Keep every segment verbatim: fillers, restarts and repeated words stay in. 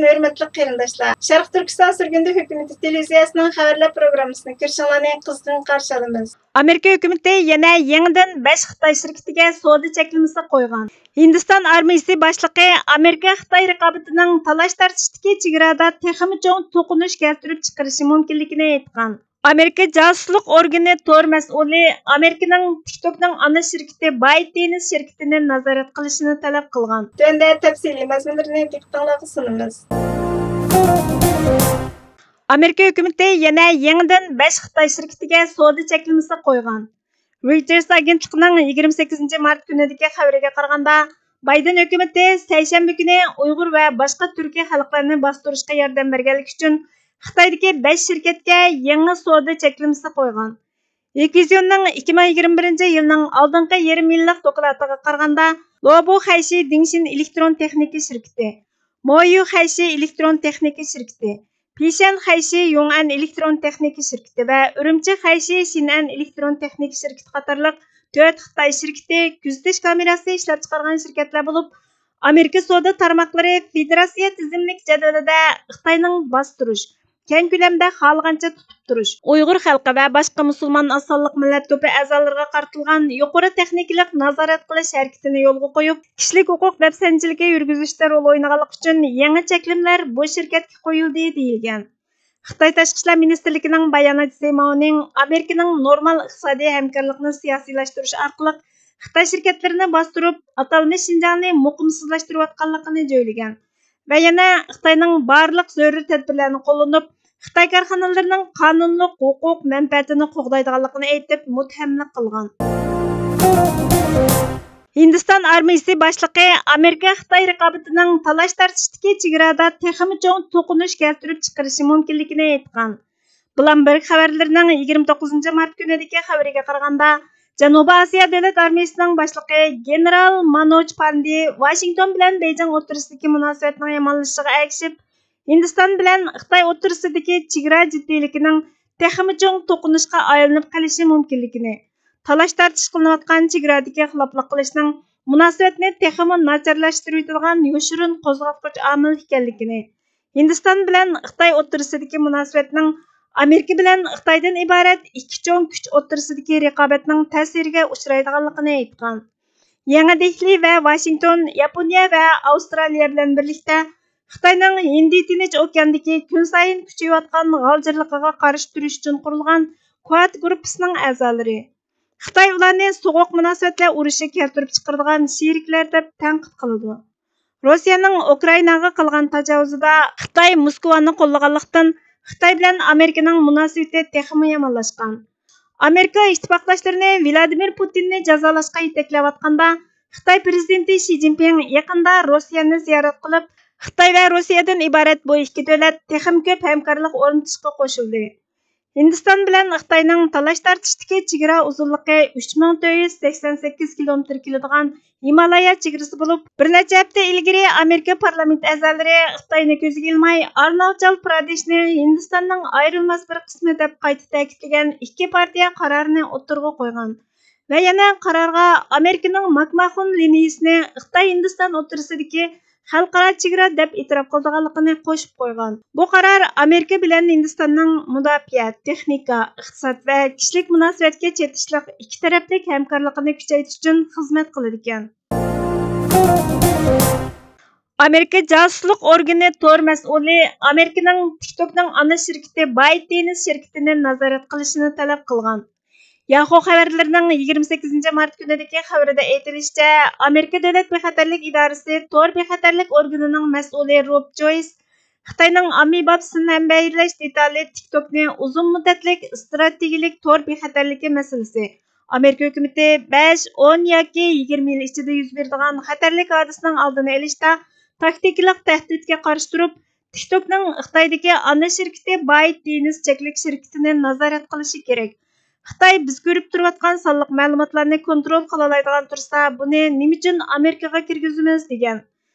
ھۆرمەتلىك قېرىنداشلار، شەرقىي تۈركىستان سۈرگۈندە ھۆكۈمىتى تېلېۋىزىيەسىنىڭ خەۋەرلەر پروگراممىسىنى كۆرۈشۈڭلارنى قىزغىن قارشى ئالىمىز. ئامېرىكا ھۆكۈمىتى يەنە يېڭىدىن بەش خىتاي شىركىتىگە سودا چەكلىمىسى قويغان. ھىندىستان ئارمىيىسى باشلىقى ئامېرىكا خىتاي رىقابىتىنىڭ تالاش تارتىشتىكى چېگرادا تېخىمۇ چوڭ توقۇنۇش كەلتۈرۈپ چىقىرىشى مۇمكىنلىكىنى ئېيتقان. ئامېرىكا جاسۇسلۇق ئورگىنى تور مەسئۇلى ئامېرىكىنىڭ تىكتوكنىڭ ئانا شىركىتى بايتدېنس شىركىتىنى نازارەت قىلىشىنى تەلەپ قىلغان. تۆۋەندە تەپسىلىي مەزمۇنلىرىنى دىققىتىڭلارغا سۇنىمىز. ئامېرىكا ھۆكۈمىتى يەنە يېڭىدىن بەش خىتاي شىركىتىگە سودا چەكلىمىسى قويغان. رويتېرس ئاگېنتلىقىنىڭ يىگىرمە سەككىزىنچى مارت كۈنىدىكى خەۋىرىگە قارىغاندا، بايدېن ھۆكۈمىتى سەيشەنبە كۈنى ئۇيغۇر ۋە باشقا تۈركىي خەلقلەرنى باستۇرۇشقا ياردەم بەرگەنلىكى ئۈچۈن خىتايدىكى بەش شىركەتكە يېڭى سودا چەكلىمىسى قويغان. لى كىزيۇننىڭ ئىككى مىڭ يىگىرمە بىرىنچى يىلنىڭ ئالدىنقى يېرىم يىللىق دوكلاتىغا قارىغاندا، لوبۇ خەيشى دىڭشىن ئېلېكترون تېخنىكا شىركىتى، مويۈ خەيشى ئېلېكترون تېخنىكا شىركىتى، پىشەن خەيشى يۇڭئەن ئېلېكترون تېخنىكا شىركىتى ۋە ئۈرۈمچى خەيشى شىنئەن ئېلېكترون تېخنىكا شىركىتى قاتارلىق تۆت خىتاي شىركىتى كۆزىتىش كامېراسى ئىشلەپچىقارغان شىركەتلەر بولۇپ، ئامېرىكا سودا تارماقلىرى فېدېراتسىيە تىزىملىك جەدۋىلىدە خىتاينىڭ باستۇرۇش، كەڭ كۆلەمدە خالىغانچە تۇتۇپ تۇرۇش، ئۇيغۇر خەلقى ۋە باشقا مۇسۇلمان ئاز سانلىق مىللەت توپى ئەزالىرىغا قارىتىلغان يۇقىرى تېخنىكىلىق نازارەت قىلىش ھەرىكىتىنى يولغا قويۇپ، كىشىلىك ھوقۇق دەپسەندىچىلىكى يۈرگۈزۈشتە رول ئوينىغانلىقى ئۈچۈن يېڭى چەكلىمىلەر بۇ شىركەتكە قويۇلدى، دېيىلگەن. خىتاي تاشقى ئىشلار مىنىستىرلىكىنىڭ باياناتچىسى ماۋنىڭ ئامېرىكىنىڭ نورمال ئىقتىسادىي ھەمكارلىقنى سىياسىيلاشتۇرۇش ئارقىلىق خىتاي شىركەتلىرىنى باستۇرۇپ، ئاتالمىش شىنجاڭنى مۇقىمسىزلاشتۇرۇۋاتقانلىقىنى جۆيلىگەن ۋە يەنە خىتاينىڭ بارلىق زۆرۈر تەدبىرلەرنى قوللىنىپ، خىتاي كارخانىلىرىنىڭ قانۇنلۇق ھوقۇق مەنپەئەتىنى قوغدايدىغانلىقىنى ئېيتىپ، مۇتتەھەملىك قىلغان. ھىندىستان ئارمىيىسى باشلىقى ئامېرىكا خىتاي رىقابىتىنىڭ تالاش تارتىشتىكى چېگرادا تېخىمۇ چوڭ توقۇنۇش كەلتۈرۈپ چىقىرىشى مۇمكىنلىكىنى ئېيتقان. بلومبېرگ خەۋەرلىرىنىڭ يىگىرمە توققۇزىنچى مارت كۈنىدىكى خەۋىرىگە قارىغاندا، جەنۇبىي ئاسىيا دۆلەت ئارمىيىسىنىڭ باشلىقى گېنېرال مانوج پاندى ۋاشىنگتون بىلەن بېيجىڭ ئوتتۇرىسىدىكى مۇناسىۋەتنىڭ يامانلىشىشىغا ئەگىشىپ، ھىندىستان بىلەن خىتاي ئوتتۇرىسىدىكى چېگرا جىددىيلىكىنىڭ تېخىمۇ چوڭ توقۇنۇشقا ئايلىنىپ قېلىشى مۇمكىنلىكىنى، تالاش تارتىش قىلىنىۋاتقان چېگرادىكى خىلاپلىق قىلىشنىڭ مۇناسىۋەتنى تېخىمۇ ناچارلاشتۇرۇۋېتىدىغان يوشۇرۇن قوزغاتقۇچ ئامىل ئىكەنلىكىنى، ھىندىستان بىلەن خىتاي ئوتتۇرىسىدىكى مۇناسىۋەتنىڭ ئامېرىكا بىلەن خىتايدىن ئىبارەت ئىككى چوڭ كۈچ ئوتتۇرىسىدىكى رىقابەتنىڭ تەسىرىگە ئۇچرايدىغانلىقىنى ئېيتقان. يېڭى دېھلى ۋە ۋاشىنگتون ياپونىيە ۋە ئاۋسترالىيە بىلەن بىرلىكتە خىتاينىڭ ھىندى تىنچ ئوكياندىكى كۈنسايىن كۈچىيىۋاتقان غالجىرلىقىغا قارشى تۇرۇش ئۈچۈن قۇرۇلغان كوئاد گۇرۇپپىسىنىڭ ئەزالىرى. خىتاي ئۇلارنى سوغۇق مۇناسىۋەتلەر ئۇرۇشى كەلتۈرۈپ چىقىرىدىغان شېرىكلەر دەپ تەنقىد قىلىدۇ. روسىيەنىڭ ئۇكرائىناغا قىلغان تاجاۋۇزىدا خىتاي موسكۋانى قوللىغانلىقتىن، خىتاي بىلەن ئامېرىكىنىڭ مۇناسىۋىتى تېخىمۇ يامانلاشقان. ئامېرىكا ئىتتىپاقداشلىرىنى ۋلادىمىر پۇتىننى جازالاشقا يېتەكلەۋاتقاندا، خىتاي پىرېزىدېنتى شى جىنپىڭ يېقىندا روسىيەنى زىيارەت قىلىپ، خىتاي ۋە روسىيەدىن ئىبارەت بۇ ئىككى دۆلەت تېخىمۇ كۆپ ھەمكارلىق ئورنىتىشقا قوشۇلدى. ھىندىستان بىلەن خىتاينىڭ تالاش تارتىشتىكى چېگرا ئۇزۇنلۇقى ئۈچ مىڭ تۆت يۈز سەكسەن سەككىز كىلومېتىر كېلىدىغان ھىمالايا چېگرىسى بولۇپ، بىر نەچچە ھەپتە ئىلگىرى ئامېرىكا پارلامېنت ئەزالىرى خىتاينى كۆزگە ئىلماي، ئارۇناچال پرادېشنى ھىندىستاننىڭ ئايرىلماس بىر قىسمى دەپ قايتا تەكىتلىگەن ئىككى پارتىيە قارارىنى ئوتتۇرىغا قويغان ۋە يەنە قارارغا ئامېرىكىنىڭ ماكماخون لىنىيىسىنى خىتاي ھىندىستان ئوتتۇرىسىدىكى خەلقئارا چېگرا دەپ ئېتىراپ قىلىدىغانلىقىنى قوشۇپ قويغان. بۇ قارار ئامېرىكا بىلەن ھىندىستاننىڭ مۇداپىئە، تېخنىكا، ئىقتىساد ۋە كىشىلىك مۇناسىۋەتكە چېتىشلىق ئىككى تەرەپلىك ھەمكارلىقىنى كۈچەيتىش ئۈچۈن خىزمەت قىلىدىكەن. ئامېرىكا جاسۇسلۇق ئورگىنى تور مەسئۇلى ئامېرىكىنىڭ تىكتوكنىڭ ئانا شىركىتى بايتدېنس شىركىتىنى نازارەت قىلىشىنى تەلەپ قىلغان. ياخۇ خەۋەرلىرىنىڭ يىگىرمە سەككىزىنچى مارت كۈنىدىكى خەۋىرىدە ئېيتىلىشىچە، ئامېرىكا دۆلەت بىخەتەرلىك ئىدارىسى تور بىخەتەرلىك ئورگىنىنىڭ مەسئۇلى روب جويس خىتاينىڭ ئاممىباب سىن مەنبەيلەش دېتالى تىكتوكنى ئۇزۇن مۇددەتلىك ئىستراتېگىيىلىك تور بىخەتەرلىكى مەسىلىسى، ئامېرىكا ھۆكۈمىتى بەش، ئون ياكى يىگىرمە يىل ئىچىدە يۈز بېرىدىغان خەتەرلىك ھادىسىنىڭ ئالدىنى ئېلىشتا تاكتىكىلىق تەھدىتكە قارشى تۇرۇپ، تىكتوكنىڭ خىتايدىكى ئانا شىركىتى بايت دېنىس چەكلىك شىركىتىنى نازارەت قىلىشى كېرەك. خىتاي بىز كۆرۈپ تۇرۇۋاتقان سانلىق مەلۇماتلارنى كونترول قىلالايدىغان تۇرسا، بۇنى نېمە ئۈچۈن ئامېرىكىغا كىرگۈزىمىز؟ دېگەن.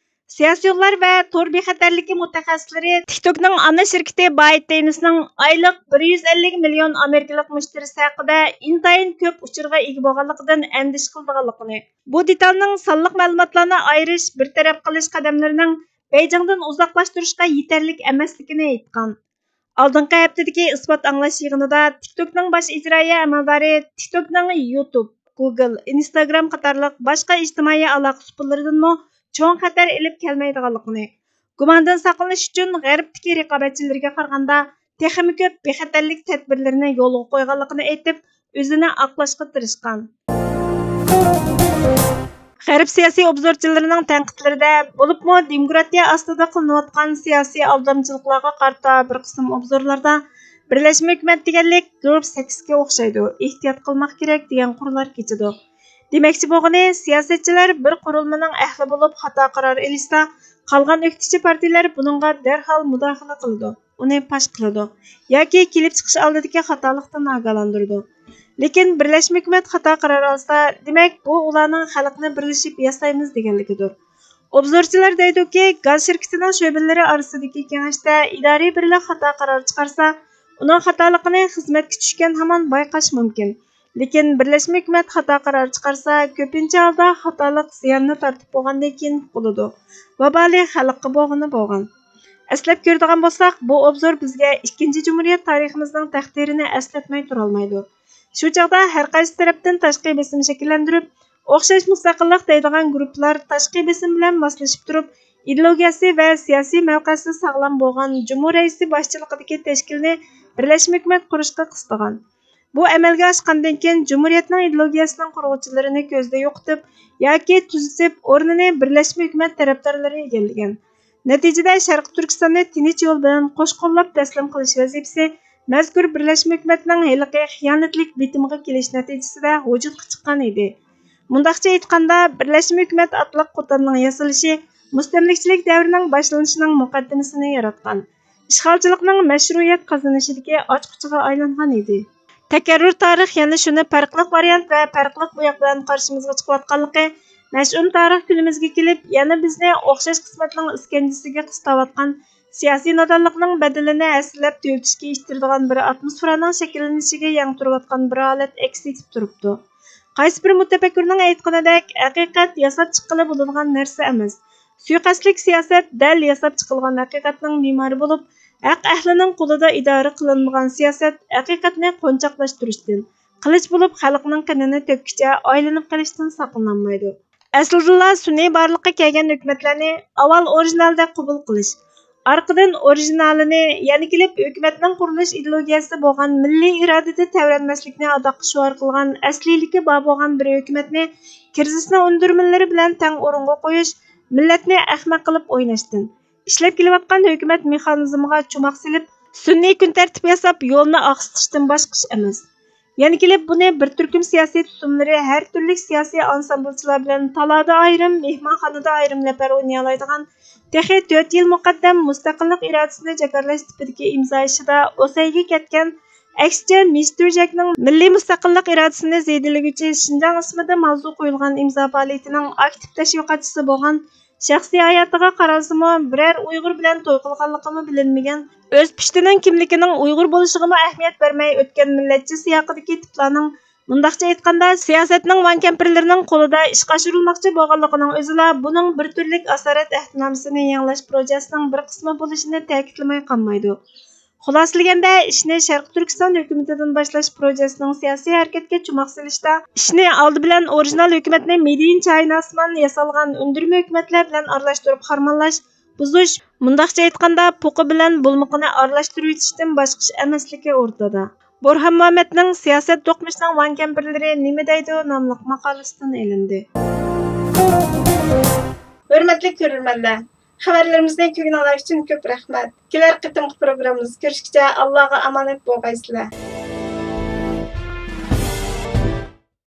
سىياسىيونلار ۋە تور بىخەتەرلىكى مۇتەخەسسىسلىرى تىكتوكنىڭ ئانا شىركىتى بايت دېنىسنىڭ ئايلىق بىر يۈز ئەللىك مىليون ئامېرىكىلىق مۇشتەرىسى ھەققىدە ئىنتايىن كۆپ ئۇچۇرغا ئىگە بولغانلىقىدىن ئەندىشە قىلىدىغانلىقىنى، بۇ دېتالنىڭ سانلىق مەلۇماتلارنى ئايرىش، بىر تەرەپ قىلىش قەدەملىرىنىڭ بېيجىڭدىن ئۇزاقلاشتۇرۇشقا يېتەرلىك ئەمەسلىكىنى ئېيتقان. ئالدىنقى ھەپتىدىكى ئىسپات ئاڭلاش يىغىنىدا تىك توكنىڭ باش ئىجرائىيە ئەمەلدارى تىك توكنىڭ يۇتۇب، گۇگل، ئىنستاگرام قاتارلىق باشقا ئىجتىمائىي ئالاقە سۇپىلىرىدىنمۇ چوڭ خەتەر ئېلىپ كەلمەيدىغانلىقىنى، گۇماندىن ساقلىنىش ئۈچۈن غەربتىكى رىقابەتچىلىرىگە قارىغاندا تېخىمۇ كۆپ بىخەتەرلىك تەدبىرلىرىنى يولغا قويغانلىقىنى ئېيتىپ، ئۆزىنى ئاقلاشقا تىرىشقان. غەرب سىياسىي ئوبزورچىلىرىنىڭ تەنقىدلىرىدە، بولۇپمۇ دېموكراتىيە ئاستىدا قىلىنىۋاتقان سىياسىي ئالدامچىلىقلارغا قارىتا بىر قىسىم ئوبزورلاردا، بىرلەشمە ھۆكۈمەت دېگەنلىك گۇرۇپ سەككىزگە ئوخشايدۇ، ئېھتىيات قىلماق كېرەك دېگەن قۇرلار كېچىدۇ. دېمەكچى بولغىنى، سىياسەتچىلەر بىر قۇرۇلمىنىڭ ئەھلى بولۇپ خاتا قارار ئېلىشسا، قالغان ئۆكتىچى پارتىيىلەر بۇنىڭغا دەرھال مۇداخىلە قىلىدۇ، ئۇنى پاش قىلىدۇ ياكى كېلىپ چىقىش ئالدىدىكى خاتالىقتىن ئاگاھلاندۇرىدۇ. لېكىن بىرلەشمە ھۆكۈمەت خاتا قارار ئالسا، دېمەك، بۇ ئۇلارنىڭ خەلقنى بىرلىشىپ ياسايمىز دېگەنلىكىدۇر. ئوبزورچىلار دەيدۇكى، گاز شىركىتىنىڭ شۆبىلىرى ئارىسىدىكى كېڭەشتە ئىدارىي بىرلىك خاتا قارار چىقارسا، ئۇنىڭ خاتالىقىنى خىزمەتكە چۈشكەن ھامان بايقاش مۇمكىن. لېكىن بىرلەشمە ھۆكۈمەت خاتا قارار چىقارسا، كۆپىنچە ھالدا خاتالىق زىياننى تارتىپ بولغاندىن كېيىن بولىدۇ. ۋابالى خەلققە بولغىنى بولغان. ئەسلەپ كۆرىدىغان بولساق، بۇ ئوبزور بىزگە ئىككىنچى جۇمھۇرىيەت تارىخىمىزنىڭ تەقدىرىنى ئەسلەتمەي تۇرالمايدۇ. شۇ چاغدا ھەر قايسى تەرەپتىن تاشقى بېسىم شەكىللەندۈرۈپ، ئوخشاش مۇستەقىللىق دەيدىغان گۇرۇپپىلار تاشقى بېسىم بىلەن ماسلىشىپ تۇرۇپ، ئىدېئولوگىيەسى ۋە سىياسىي مەۋقەسى ساغلام بولغان جۇمھۇر رەئىسى باشچىلىقىدىكى تەشكىلنى بىرلەشمە ھۆكۈمەت قۇرۇشقا قىستىغان. بۇ ئەمەلگە ئاشقاندىن كېيىن، جۇمھۇرىيەتنىڭ ئىدېئولوگىيەسىنىڭ قۇرغۇچىلىرىنى كۆزدە يوقىتىپ ياكى تۈزىتىپ، ئورنىنى بىرلەشمە ھۆكۈمەت تەرەپدارلىرى ئىگىلىگەن. نەتىجىدە، شەرقىي تۈركىستاننى تىنچ يول بىلەن قوش قوللاپ تەسلىم قىلىش ۋەزىپىسى مەزكۇر بىرلەشمە ھۆكۈمەتنىڭ ھېلىقى خىيانەتلىك بېتىمىغا كېلىش نەتىجىسىدە ۋۇجۇدقا چىققان ئىدى. مۇنداقچە ئېيتقاندا، بىرلەشمە ھۆكۈمەت ئاتلىق قوتاننىڭ ياسىلىشى مۇستەملىكىچىلىك دەۋرىنىڭ باشلىنىشىنىڭ مۇقەددىمىسىنى ياراتقان، ئىشغالچىلىقنىڭ مەشرۇئىيەت قازىنىشىدىكى ئاچقۇچىغا ئايلانغان ئىدى. تەكەررۇر تارىخ يەنە شۇنى پەرقلىق ۋارىيانت ۋە پەرقلىق بوياق بىلەن قارشىمىزغا چىقىۋاتقانلىقى، مەشئۇم تارىخ كۈنىمىزگە كېلىپ، يەنە بىزنى ئوخشاش قىسمەتنىڭ ئىسكەنجىسىگە قىستاۋاتقان سىياسىي نادانلىقنىڭ بەدىلىنى ھەسسىلەپ تۆلىتىشكە ئىتتىرىدىغان بىر ئاتموسفېرانىڭ شەكىللىنىشىگە يەڭ تۇرۇۋاتقان بىر ھالەت ئەكس ئېتىپ تۇرۇپتۇ. قايسى بىر مۇتەپەككۇرنىڭ ئېيتقىنىدەك، ھەقىقەت ياساپ چىققىلى بولىدىغان نەرسە ئەمەس. سۇيىقەستلىك سىياسەت دەل ياساپ چىقىلغان ھەقىقەتنىڭ مېمارى بولۇپ، ھەق ئەھلىنىڭ قولىدا ئىدارە قىلىنمىغان سىياسەت ھەقىقەتنى قونچاقلاشتۇرۇشتىن، قىلىچ بولۇپ خەلقنىڭ قېنىنى تۆككۈچە ئايلىنىپ قېلىشتىن ساقلىنالمايدۇ. ئەسلىدىلا سۈنئىي بارلىققا كەلگەن ھۆكۈمەتلەرنى ئاۋۋال ئورىژىنالدەك قوبۇل قىلىش، ئارقىدىن ئورىژىنالىنى يەنە كېلىپ ھۆكۈمەتنىڭ قۇرۇلۇش ئىدېئولوگىيەسى بولغان مىللىي ئىرادىدە تەۋرەنمەسلىكنى ئاداققا شوئار قىلغان ئەسلىيلىكى بار بولغان بىر ھۆكۈمەتنى كىرىزىسنىڭ ئۈندۈرمىلىرى بىلەن تەڭ ئورۇنغا قويۇش، مىللەتنى ئەخمەق قىلىپ ئويناشتىن، ئىشلەپ كېلىۋاتقان ھۆكۈمەت مېخانىزمىغا چوماق سېلىپ، سۈنئىي كۈن تەرتىپ ياساپ، يولنى ئاقسىتىشتىن باشقا ئىش ئەمەس. يەنە كېلىپ بۇنى بىر تۈركۈم سىياسىي تۇتۇملىرى ھەر تۈرلۈك سىياسىي ئانسامبلچىلار بىلەن تالادا ئايرىم، مېھمانخانىدا ئايرىم لەپەر ئوينىيالايدىغان، تېخى تۆت يىل مۇقەددەم مۇستەقىللىق ئىرادىسىنى جاكارلاش تىپىدىكى ئىمزا ئىشىدا ئوسەيگە كەتكەن، ئەكسىچە، مىستېر جەكنىڭ مىللىي مۇستەقىللىق ئىرادىسىنى زېدىلىگۈچى شىنجاڭ ئىسمىدا ماۋزۇ قويۇلغان ئىمزا پائالىيىتىنىڭ ئاكتىپ تەشۋىقاتچىسى بولغان شەخسىي ھاياتىغا قارالسىمۇ، بىرەر ئۇيغۇر بىلەن توي قىلغانلىقىمۇ بىلىنمىگەن، ئۆز پۇشتىنىڭ كىملىكىنىڭ ئۇيغۇر بولۇشىغىمۇ ئەھمىيەت بەرمەي ئۆتكەن مىللەتچى سىياقىدىكى تىپلارنىڭ، مۇنداقچە ئېيتقاندا، سىياسەتنىڭ ۋان كەمپىرلىرىنىڭ قولىدا ئىشقا ئاشۇرۇلماقچى بولغانلىقىنىڭ ئۆزىلا بۇنىڭ بىر تۈرلۈك ئاسارەت ئەھدىنامىسىنى يېڭىلاش پروژېسىنىڭ بىر قىسمى بولۇشىنى تەكىتلىمەي قالمايدۇ. خۇلاسىلىگەندە، ئىشنى شەرقىي تۈركىستان ھۆكۈمىتىدىن باشلاش پروژېسىنىڭ سىياسىي ھەرىكەتكە چوماق سېلىشتا، ئىشنى ئالدى بىلەن ئورىجىنال ھۆكۈمەتنى مېدېيىن چايناسىمان ياسالغان ئۈندۈرمە ھۆكۈمەتلەر بىلەن ئارىلاشتۇرۇپ خارمانلاش، بۇزۇش، مۇنداقچە ئېيتقاندا، پوقى بىلەن بۇلمۇقىنى ئارىلاشتۇرۇۋېتىشتىن باشقا ئىش ئەمەسلىكى ئورتىدا. بۇرھان مۇھەممەدنىڭ سىياسەت دوقمۇشىنىڭ ۋان كەمپىرلىرى نېمە دەيدۇ ناملىق ماقالىسىدىن ئېلىندى. ھۆرمەتلىك كۆرۈرمەنلەر! خەۋەرلىرىمىزنى كۆرگىنىڭلار ئۈچۈن كۆپ رەھمەت. كېلەر قېتىمقى پروگراممىمىزدا كۆرۈشكىچە ئاللاغا ئامانەت بولغايسىلەر.